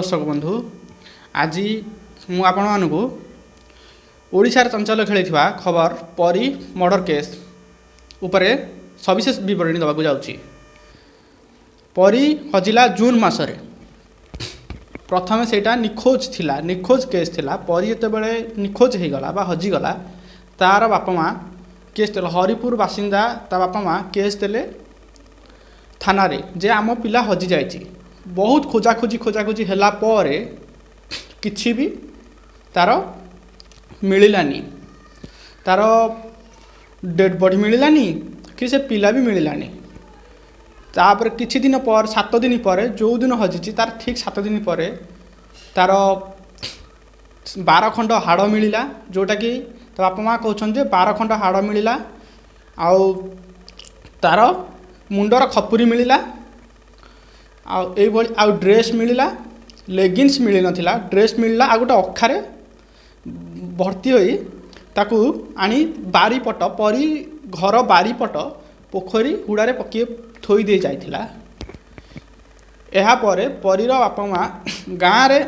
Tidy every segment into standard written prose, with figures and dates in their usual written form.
ଦର୍ଶକ ବନ୍ଧୁ, ଆଜି ମୁଁ ଆପଣମାନଙ୍କୁ ଓଡ଼ିଶାରେ ଚାଞ୍ଚଲ୍ୟ ଖେଳିଥିବା ଖବର ପରୀ ମର୍ଡ଼ର କେସ୍ ଉପରେ ସବିଶେଷ ବିବରଣୀ ଦେବାକୁ ଯାଉଛି। ପରୀ ହଜିଲା ଜୁନ୍ ମାସରେ। ପ୍ରଥମେ ସେଇଟା ନିଖୋଜ ଥିଲା, ନିଖୋଜ କେସ୍ ଥିଲା। ପରୀ ଯେତେବେଳେ ନିଖୋଜ ହେଇଗଲା ବା ହଜିଗଲା, ତାର ବାପା ମା' କେସ୍ ଦେଲେ। ହରିପୁର ବାସିନ୍ଦା ତା ବାପା ମା' କେସ୍ ଦେଲେ ଥାନାରେ ଯେ ଆମ ପିଲା ହଜିଯାଇଛି। ବହୁତ ଖୋଜାଖୋଜି ଖୋଜାଖୋଜି ହେଲା ପରେ କିଛି ବି ତାର ମିଳିଲାନି। ତାର ଡେଡ଼୍ ବଡ଼ି ମିଳିଲାନି କି ସେ ପିଲା ବି ମିଳିଲାନି। ତାପରେ କିଛି ଦିନ ପରେ, 7 ଦିନ ପରେ, ଯେଉଁଦିନ ହଜିଛି ତାର ଠିକ୍ 7 ଦିନ ପରେ ତାର 12 ଖଣ୍ଡ ହାଡ଼ ମିଳିଲା, ଯେଉଁଟାକି ତା ବାପା ମା' କହୁଛନ୍ତି ଯେ 12 ଖଣ୍ଡ ହାଡ଼ ମିଳିଲା ଆଉ ତାର ମୁଣ୍ଡର ଖପୁରୀ ମିଳିଲା ଆଉ ଏଇଭଳି ଆଉ ଡ୍ରେସ୍ ମିଳିଲା। ଲେଗିନ୍ସ ମିଳିନଥିଲା, ଡ୍ରେସ୍ ମିଳିଲା। ଆଉ ଗୋଟେ ଅଖାରେ ଭର୍ତ୍ତି ହୋଇ ତାକୁ ଆଣି ବାରିପଟ, ପରୀ ଘର ବାରିପଟ ପୋଖରୀ ହୁଡ଼ାରେ ପକାଇ ଥୋଇ ଦେଇ ଯାଇଥିଲା। ଏହାପରେ ପରୀର ବାପା ମା' ଗାଁରେ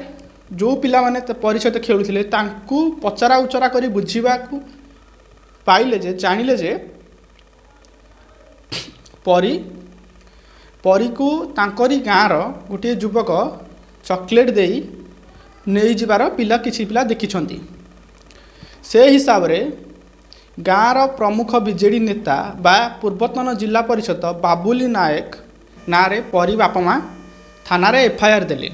ଯେଉଁ ପିଲାମାନେ ପରୀ ସହିତ ଖେଳୁଥିଲେ, ତାଙ୍କୁ ପଚରା ଉଚରା କରି ବୁଝିବାକୁ ପାଇଲେ ଯେ, ଜାଣିଲେ ଯେ ପରୀକୁ ତାଙ୍କରି ଗାଁର ଗୋଟିଏ ଯୁବକ ଚକୋଲେଟ୍ ଦେଇ ନେଇଯିବାର ପିଲା, କିଛି ପିଲା ଦେଖିଛନ୍ତି। ସେ ହିସାବରେ ଗାଁର ପ୍ରମୁଖ ବିଜେଡ଼ି ନେତା ବା ପୂର୍ବତନ ଜିଲ୍ଲା ପରିଷଦ ବାବୁଲି ନାୟକ ନାଁରେ ପରୀ ବାପା ମା' ଥାନାରେ ଏଫଆଇଆର୍ ଦେଲେ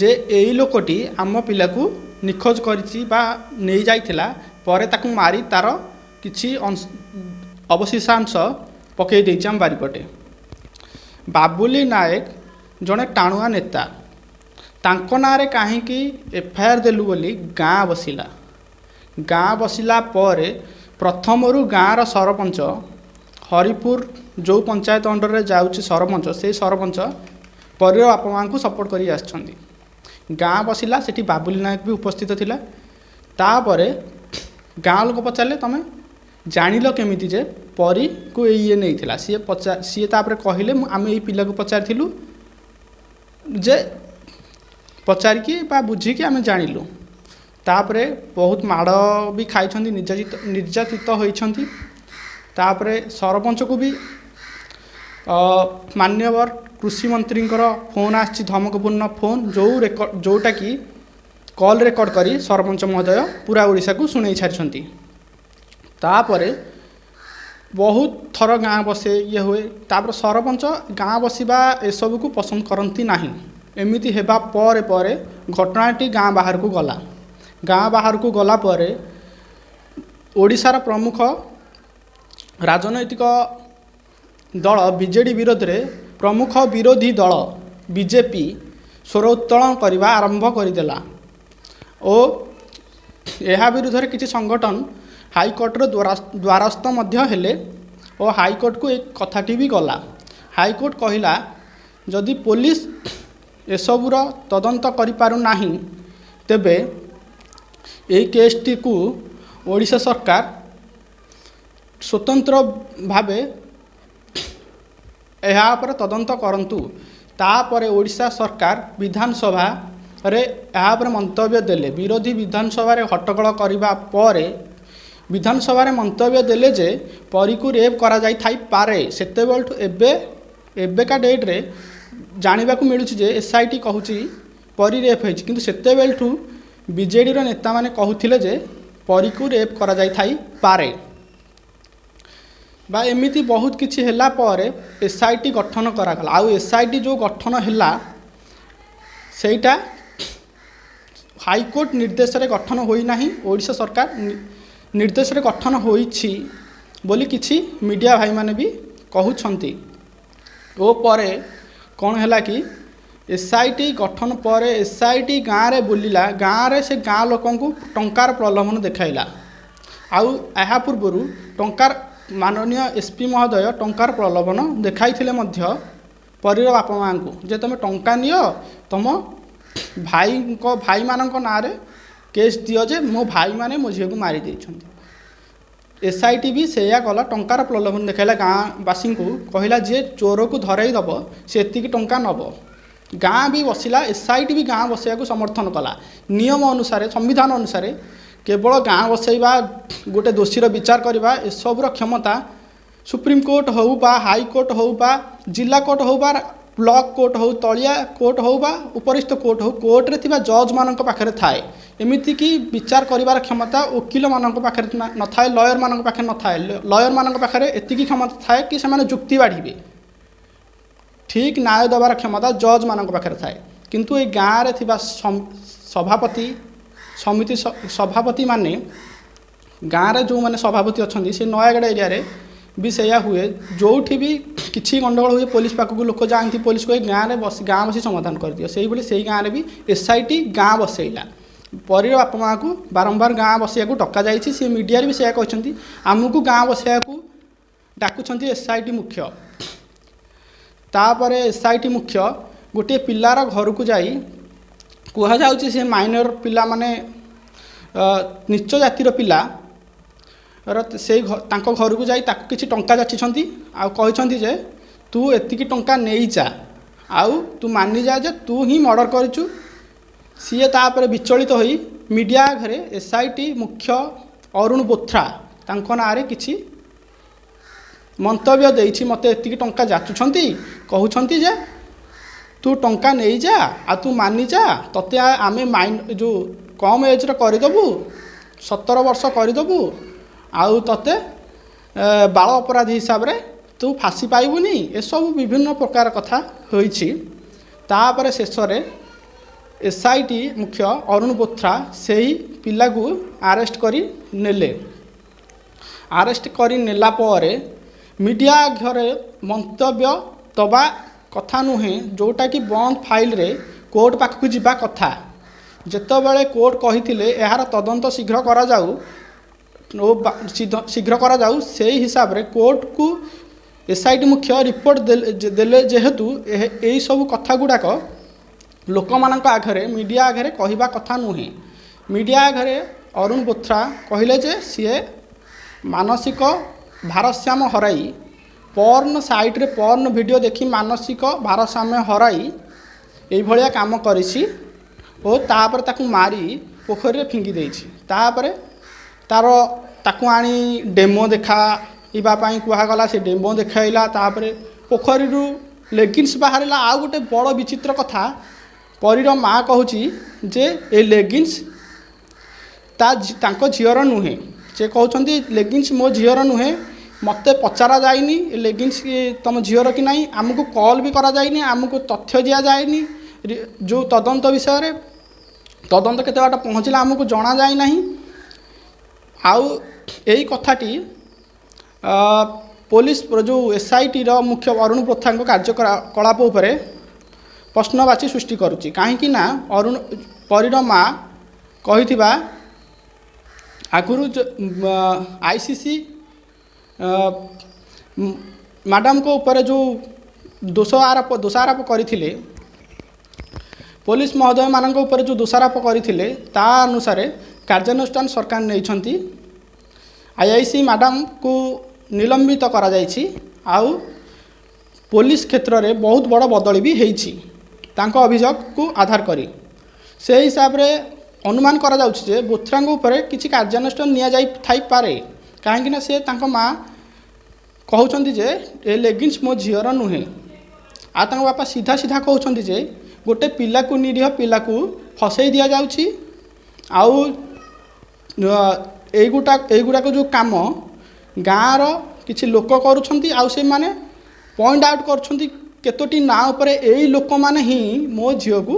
ଯେ ଏଇ ଲୋକଟି ଆମ ପିଲାକୁ ନିଖୋଜ କରିଛି ବା ନେଇଯାଇଥିଲା, ପରେ ତାକୁ ମାରି ତାର କିଛି ଅଂଶ, ଅବଶିଷ୍ଟାଂଶ ପକାଇ ଦେଇଛି ଆମ ବାରିପଟେ। ବାବୁଲି ନାୟକ ଜଣେ ଟାଣୁଆ ନେତା, ତାଙ୍କ ନାଁରେ କାହିଁକି ଏଫଆଇଆର୍ ଦେଲୁ ବୋଲି ଗାଁ ବସିଲା। ଗାଁ ବସିଲା ପରେ ପ୍ରଥମରୁ ଗାଁର ସରପଞ୍ଚ, ହରିପୁର ଯେଉଁ ପଞ୍ଚାୟତ ଅଣ୍ଡରରେ ଯାଉଛି ସରପଞ୍ଚ, ସେଇ ସରପଞ୍ଚ ପରୀର ବାପା ମାଆଙ୍କୁ ସପୋର୍ଟ କରି ଆସିଛନ୍ତି। ଗାଁ ବସିଲା, ସେଠି ବାବୁଲି ନାୟକ ବି ଉପସ୍ଥିତ ଥିଲା। ତାପରେ ଗାଁ ଲୋକ ପଚାରିଲେ, ତୁମେ ଜାଣିଲ କେମିତି ଯେ ପରୀକୁ ଏଇ ଇଏ ନେଇଥିଲା? ସିଏ ତାପରେ କହିଲେ, ମୁଁ ଆମେ ଏଇ ପିଲାକୁ ପଚାରିଥିଲୁ ଯେ ପଚାରିକି ବା ବୁଝିକି ଆମେ ଜାଣିଲୁ। ତାପରେ ବହୁତ ମାଡ଼ ବି ଖାଇଛନ୍ତି, ନିର୍ଯାତିତ ହୋଇଛନ୍ତି। ତାପରେ ସରପଞ୍ଚକୁ ବି ମାନ୍ୟବର କୃଷିମନ୍ତ୍ରୀଙ୍କର ଫୋନ୍ ଆସିଛି, ଧମକପୂର୍ଣ୍ଣ ଫୋନ୍, ଯେଉଁ ରେକର୍ଡ଼, ଯେଉଁଟାକି କଲ୍ ରେକର୍ଡ଼ କରି ସରପଞ୍ଚ ମହୋଦୟ ପୁରା ଓଡ଼ିଶାକୁ ଶୁଣେଇ ସାରିଛନ୍ତି। ତାପରେ ବହୁତ ଥର ଗାଁ ବସେ, ଇଏ ହୁଏ। ତାପରେ ସରପଞ୍ଚ ଗାଁ ବସିବା ଏସବୁକୁ ପସନ୍ଦ କରନ୍ତି ନାହିଁ। ଏମିତି ହେବା ପରେ ପରେ ଘଟଣାଟି ଗାଁ ବାହାରକୁ ଗଲା। ଗାଁ ବାହାରକୁ ଗଲା ପରେ ଓଡ଼ିଶାର ପ୍ରମୁଖ ରାଜନୈତିକ ଦଳ ବିଜେଡ଼ି ବିରୋଧରେ ପ୍ରମୁଖ ବିରୋଧୀ ଦଳ ବିଜେପି ସ୍ୱର ଉତ୍ତୋଳନ କରିବା ଆରମ୍ଭ କରିଦେଲା ଓ ଏହା ବିରୁଦ୍ଧରେ କିଛି ସଂଗଠନ ହାଇକୋର୍ଟର ଦ୍ୱାରସ୍ଥ ମଧ୍ୟ ହେଲେ ଓ ହାଇକୋର୍ଟକୁ ଏ କଥାଟି ବି ଗଲା। ହାଇକୋର୍ଟ କହିଲା, ଯଦି ପୋଲିସ ଏସବୁର ତଦନ୍ତ କରିପାରୁନାହିଁ, ତେବେ ଏଇ କେସ୍ଟିକୁ ଓଡ଼ିଶା ସରକାର ସ୍ୱତନ୍ତ୍ର ଭାବେ ଏହା ଉପରେ ତଦନ୍ତ କରନ୍ତୁ। ତାପରେ ଓଡ଼ିଶା ସରକାର ବିଧାନସଭାରେ ଏହା ଉପରେ ମନ୍ତବ୍ୟ ଦେଲେ। ବିରୋଧୀ ବିଧାନସଭାରେ ହଟ୍ଟଗୋଳ କରିବା ପରେ ବିଧାନସଭାରେ ମନ୍ତବ୍ୟ ଦେଲେ ଯେ ପରୀକୁ ରେପ୍ କରାଯାଇଥାଇପାରେ। ସେତେବେଳଠୁ ଏବେ ଏବେକା ଡେଟ୍ରେ ଜାଣିବାକୁ ମିଳୁଛି ଯେ ଏସ୍ଆଇଟି କହୁଛି ପରୀ ରେପ୍ ହେଇଛି, କିନ୍ତୁ ସେତେବେଳଠୁ ବିଜେଡ଼ିର ନେତାମାନେ କହୁଥିଲେ ଯେ ପରୀକୁ ରେପ୍ କରାଯାଇଥାଇପାରେ। ବା ଏମିତି ବହୁତ କିଛି ହେଲା ପରେ ଏସ୍ଆଇଟି ଗଠନ କରାଗଲା। ଆଉ ଏସ୍ଆଇଟି ଯେଉଁ ଗଠନ ହେଲା, ସେଇଟା ହାଇକୋର୍ଟ ନିର୍ଦ୍ଦେଶରେ ଗଠନ ହୋଇନାହିଁ, ଓଡ଼ିଶା ସରକାର ନିର୍ଦ୍ଦେଶରେ ଗଠନ ହୋଇଛି ବୋଲି କିଛି ମିଡ଼ିଆ ଭାଇମାନେ ବି କହୁଛନ୍ତି। ଓ ପରେ କ'ଣ ହେଲା କି ଏସ୍ଆଇଟି ଗଠନ ପରେ ଏସ୍ଆଇଟି ଗାଁରେ ବୁଲିଲା, ଗାଁରେ ସେ ଗାଁ ଲୋକଙ୍କୁ ଟଙ୍କାର ପ୍ରଲୋଭନ ଦେଖାଇଲା। ଆଉ ଏହା ପୂର୍ବରୁ ଟଙ୍କାର ମାନନୀୟ ଏସ୍ପି ମହୋଦୟ ଟଙ୍କାର ପ୍ରଲୋଭନ ଦେଖାଇଥିଲେ ମଧ୍ୟ ପରୀର ବାପା ମାଆଙ୍କୁ ଯେ ତୁମେ ଟଙ୍କା ନିଅ, ତୁମ ଭାଇଙ୍କ ଭାଇମାନଙ୍କ ନାଁରେ କେସ୍ ଦିଅ ଯେ ମୋ ଭାଇମାନେ ମୋ ଝିଅକୁ ମାରି ଦେଇଛନ୍ତି। ଏସ୍ଆଇଟି ବି ସେଇଆ କଲା, ଟଙ୍କାର ପ୍ରଲୋଭନ ଦେଖାଇଲା ଗାଁବାସୀଙ୍କୁ, କହିଲା ଯିଏ ଚୋରକୁ ଧରାଇ ଦେବ ସେ ଏତିକି ଟଙ୍କା ନେବ। ଗାଁ ବି ବସିଲା, ଏସ୍ଆଇଟି ବି ଗାଁ ବସାଇବାକୁ ସମର୍ଥନ କଲା। ନିୟମ ଅନୁସାରେ, ସମ୍ବିଧାନ ଅନୁସାରେ କେବଳ ଗାଁ ବସାଇବା, ଗୋଟେ ଦୋଷୀର ବିଚାର କରିବା, ଏସବୁର କ୍ଷମତା ସୁପ୍ରିମକୋର୍ଟ ହେଉ ବା ହାଇକୋର୍ଟ ହେଉ ବା ଜିଲ୍ଲା କୋର୍ଟ ହେଉ ବା ବ୍ଲକ କୋର୍ଟ ହେଉ, ତଳିଆ କୋର୍ଟ ହେଉ ବା ଉପରିସ୍ଥ କୋର୍ଟ ହେଉ, କୋର୍ଟରେ ଥିବା ଜଜ୍ମାନଙ୍କ ପାଖରେ ଥାଏ। ଏମିତିକି ବିଚାର କରିବାର କ୍ଷମତା ଓକିଲମାନଙ୍କ ପାଖରେ ନଥାଏ, ଲୟରମାନଙ୍କ ପାଖରେ ନଥାଏ। ଲୟରମାନଙ୍କ ପାଖରେ ଏତିକି କ୍ଷମତା ଥାଏ କି ସେମାନେ ଯୁକ୍ତି ବାଢ଼ିବେ। ଠିକ୍ ନ୍ୟାୟ ଦେବାର କ୍ଷମତା ଜଜ୍ମାନଙ୍କ ପାଖରେ ଥାଏ। କିନ୍ତୁ ଏଇ ଗାଁରେ ଥିବା ସଭାପତି, ସମିତି ସଭାପତିମାନେ, ଗାଁରେ ଯେଉଁମାନେ ସଭାପତି ଅଛନ୍ତି, ସେ ନୟାଗଡ଼ ଏରିଆରେ ବି ସେଇଆ ହୁଏ। ଯେଉଁଠି ବି କିଛି ଗଣ୍ଡଗୋଳ ହୁଏ, ପୋଲିସ ପାଖକୁ ଲୋକ ଯାଆନ୍ତି। ପୋଲିସ କହେ ଗାଁରେ ବସି, ଗାଁ ବସି ସମାଧାନ କରିଦିଅ। ସେଇଭଳି ସେଇ ଗାଁରେ ବି ଏସ୍ଆଇଟି ଗାଁ ବସେଇଲା। ପରୀର ବାପା ମାଆକୁ ବାରମ୍ବାର ଗାଁ ବସିବାକୁ ଡକାଯାଇଛି। ସେ ମିଡ଼ିଆରେ ବି ସେଇଆ କହିଛନ୍ତି, ଆମକୁ ଗାଁ ବସାଇବାକୁ ଡାକୁଛନ୍ତି ଏସ୍ଆଇଟି ମୁଖ୍ୟ। ତାପରେ ଏସ୍ଆଇଟି ମୁଖ୍ୟ ଗୋଟିଏ ପିଲାର ଘରକୁ ଯାଇ, କୁହାଯାଉଛି ସେ ମାଇନର ପିଲାମାନେ, ନୀଚ ଜାତିର ପିଲା ର, ସେଇ ତାଙ୍କ ଘରକୁ ଯାଇ ତାକୁ କିଛି ଟଙ୍କା ଯାଚିଛନ୍ତି ଆଉ କହିଛନ୍ତି ଯେ ତୁ ଏତିକି ଟଙ୍କା ନେଇଯା ଆଉ ତୁ ମାନିଯା ଯେ ତୁ ହିଁ ମର୍ଡ଼ର କରିଛୁ। ସିଏ ତାପରେ ବିଚଳିତ ହୋଇ ମିଡ଼ିଆ ଆଗରେ ଏସ୍ଆଇଟି ମୁଖ୍ୟ ଅରୁଣ ବୋଥ୍ରା ତାଙ୍କ ନାଁରେ କିଛି ମନ୍ତବ୍ୟ ଦେଇଛି। ମୋତେ ଏତିକି ଟଙ୍କା ଯାଚୁଛନ୍ତି, କହୁଛନ୍ତି ଯେ ତୁ ଟଙ୍କା ନେଇଯା ଆଉ ତୁ ମାନିଯା, ତୋତେ ଆମେ ଯେଉଁ କମ୍ ଏଜ୍ର କରିଦେବୁ, 17 ବର୍ଷ କରିଦେବୁ ଆଉ ତୋତେ ବାଳ ଅପରାଧୀ ହିସାବରେ ତୁ ଫାଶୀ ପାଇବୁନି। ଏସବୁ ବିଭିନ୍ନ ପ୍ରକାର କଥା ହୋଇଛି। ତାପରେ ଶେଷରେ ଏସ୍ଆଇଟି ମୁଖ୍ୟ ଅରୁଣ ବୋଥ୍ରା ସେଇ ପିଲାକୁ ଆରେଷ୍ଟ କରି ନେଲେ। ଆରେଷ୍ଟ କରି ନେଲା ପରେ ମିଡ଼ିଆ ଘରେ ମନ୍ତବ୍ୟ ଦେବା କଥା ନୁହେଁ, ଯେଉଁଟାକି ବନ୍ଦ ଫାଇଲରେ କୋର୍ଟ ପାଖକୁ ଯିବା କଥା। ଯେତେବେଳେ କୋର୍ଟ କହିଥିଲେ ଏହାର ତଦନ୍ତ ଶୀଘ୍ର କରାଯାଉ ଓ ଶୀଘ୍ର କରାଯାଉ, ସେଇ ହିସାବରେ କୋର୍ଟକୁ ଏସ୍ଆଇଟି ମୁଖ୍ୟ ରିପୋର୍ଟ ଦେଲେ। ଯେହେତୁ ଏଇସବୁ କଥା ଗୁଡ଼ାକ ଲୋକମାନଙ୍କ ଆଗରେ, ମିଡ଼ିଆ ଆଗରେ କହିବା କଥା ନୁହେଁ, ମିଡ଼ିଆ ଆଗରେ ଅରୁଣ ବୋଥ୍ରା କହିଲେ ଯେ ସିଏ ମାନସିକ ଭାରସାମ୍ୟ ହରାଇ, ପର୍ନ ସାଇଟ୍ରେ ପର୍ନ ଭିଡ଼ିଓ ଦେଖି ମାନସିକ ଭାରସାମ୍ୟ ହରାଇ ଏଇଭଳିଆ କାମ କରିଛି ଓ ତାପରେ ତାକୁ ମାରି ପୋଖରୀରେ ଫିଙ୍ଗି ଦେଇଛି। ତାପରେ ତାର ତାକୁ ଆଣି ଡେମୋ ଦେଖାଇବା ପାଇଁ କୁହାଗଲା। ସେ ଡେମୋ ଦେଖାଇଲା। ତାପରେ ପୋଖରୀରୁ ଲେଗିନ୍ସ ବାହାରିଲା। ଆଉ ଗୋଟେ ବଡ଼ ବିଚିତ୍ର କଥା, ପରୀର ମା କହୁଛି ଯେ ଏ ଲେଗିନ୍ସ ତାଙ୍କ ଝିଅର ନୁହେଁ। ସେ କହୁଛନ୍ତି ଲେଗିନ୍ସ ମୋ ଝିଅର ନୁହେଁ, ମୋତେ ପଚରା ଯାଇନି ଏ ଲେଗିନ୍ସ ତୁମ ଝିଅର କି ନାହିଁ, ଆମକୁ କଲ୍ ବି କରାଯାଇନି, ଆମକୁ ତଥ୍ୟ ଦିଆଯାଇନି, ଯେଉଁ ତଦନ୍ତ ବିଷୟରେ ତଦନ୍ତ କେତେ ବାଟ ପହଞ୍ଚିଲା ଆମକୁ ଜଣାଯାଇ ନାହିଁ। ଆଉ ଏଇ କଥାଟି ପୋଲିସ ଯେଉଁ ଏସ୍ଆଇଟିର ମୁଖ୍ୟ ଅରୁଣ ବୋଥ୍ରାଙ୍କ କାର୍ଯ୍ୟକଳାପ ଉପରେ ପ୍ରଶ୍ନବାଚୀ ସୃଷ୍ଟି କରୁଛି। କାହିଁକି ନା ଅରୁଣ, ପରୀର ମା କହିଥିବା ଆଗରୁ ଆଇସିସି ମ୍ୟାଡ଼ାମଙ୍କ ଉପରେ ଯେଉଁ ଦୋଷାରୋପ କରିଥିଲେ, ପୋଲିସ ମହୋଦୟମାନଙ୍କ ଉପରେ ଯେଉଁ ଦୋଷାରୋପ କରିଥିଲେ, ତା ଅନୁସାରେ କାର୍ଯ୍ୟାନୁଷ୍ଠାନ ସରକାର ନେଇଛନ୍ତି। ଆଇଆଇସି ମ୍ୟାଡ଼ାମକୁ ନିଲମ୍ବିତ କରାଯାଇଛି ଆଉ ପୋଲିସ କ୍ଷେତ୍ରରେ ବହୁତ ବଡ଼ ବଦଳି ବି ହେଇଛି ତାଙ୍କ ଅଭିଯୋଗକୁ ଆଧାର କରି। ସେହି ହିସାବରେ ଅନୁମାନ କରାଯାଉଛି ଯେ ବୋଥ୍ରାଙ୍କ ଉପରେ କିଛି କାର୍ଯ୍ୟାନୁଷ୍ଠାନ ନିଆଯାଇ ଥାଇପାରେ। କାହିଁକିନା ସେ ତାଙ୍କ ମା କହୁଛନ୍ତି ଯେ ଏ ଲେଗିନ୍ସ ମୋ ଝିଅର ନୁହେଁ, ଆଉ ତାଙ୍କ ବାପା ସିଧା ସିଧା କହୁଛନ୍ତି ଯେ ଗୋଟେ ପିଲାକୁ, ନିରୀହ ପିଲାକୁ ଫସେଇ ଦିଆଯାଉଛି ଆଉ ଏଇଗୁଡ଼ାକ ଯେଉଁ କାମ ଗାଁର କିଛି ଲୋକ କରୁଛନ୍ତି ଆଉ ସେମାନେ ପଏଣ୍ଟ ଆଉଟ୍ କରୁଛନ୍ତି କେତୋଟି ନାଁ ଉପରେ, ଏଇ ଲୋକମାନେ ହିଁ ମୋ ଝିଅକୁ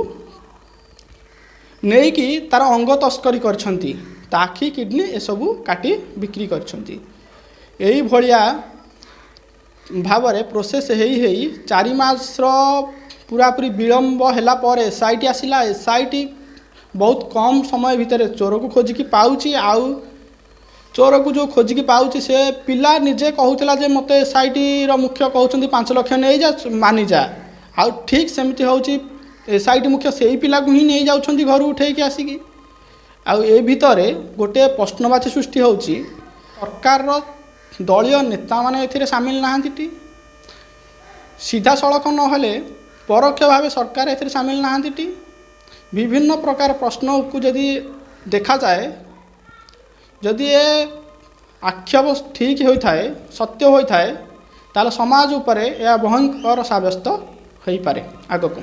ନେଇକି ତାର ଅଙ୍ଗ ତସ୍କରୀ କରିଛନ୍ତି, ତା ଆଖି, କିଡ଼ନୀ ଏସବୁ କାଟି ବିକ୍ରି କରିଛନ୍ତି। ଏଇଭଳିଆ ଭାବରେ ପ୍ରୋସେସ୍ ହେଇ ହେଇ 4 ମାସର ପୁରାପୁରି ବିଳମ୍ବ ହେଲା ପରେ ଏସ୍ଆଇଟି ଆସିଲା। ଏସ୍ଆଇଟି ବହୁତ କମ୍ ସମୟ ଭିତରେ ଚୋରକୁ ଖୋଜିକି ପାଉଛି। ଆଉ ଚୋରକୁ ଯେଉଁ ଖୋଜିକି ପାଉଛି, ସେ ପିଲା ନିଜେ କହୁଥିଲା ଯେ ମୋତେ ଏସ୍ଆଇଟିର ମୁଖ୍ୟ କହୁଛନ୍ତି 5 ଲକ୍ଷ ନେଇଯା, ମାନିଯା। ଆଉ ଠିକ୍ ସେମିତି ହେଉଛି, ଏସ୍ଆଇଟି ମୁଖ୍ୟ ସେଇ ପିଲାକୁ ହିଁ ନେଇଯାଉଛନ୍ତି ଘରୁ ଉଠେଇକି ଆସିକି। ଆଉ ଏ ଭିତରେ ଗୋଟିଏ ପ୍ରଶ୍ନବାଚୀ ସୃଷ୍ଟି ହେଉଛି, ସରକାରର ଦଳୀୟ ନେତାମାନେ ଏଥିରେ ସାମିଲ ନାହାନ୍ତି ଟି? ସିଧାସଳଖ ନହେଲେ ପରୋକ୍ଷ ଭାବେ ସରକାର ଏଥିରେ ସାମିଲ ନାହାନ୍ତି ଟି? ବିଭିନ୍ନ ପ୍ରକାର ପ୍ରଶ୍ନକୁ ଯଦି ଦେଖାଯାଏ, ଯଦି ଏ ଆକ୍ଷେପ ଠିକ୍ ହୋଇଥାଏ, ସତ୍ୟ ହୋଇଥାଏ, ତାହେଲେ ସମାଜ ଉପରେ ଏହା ଭୟଙ୍କର ସାବ୍ୟସ୍ତ ହୋଇପାରେ ଆଗକୁ।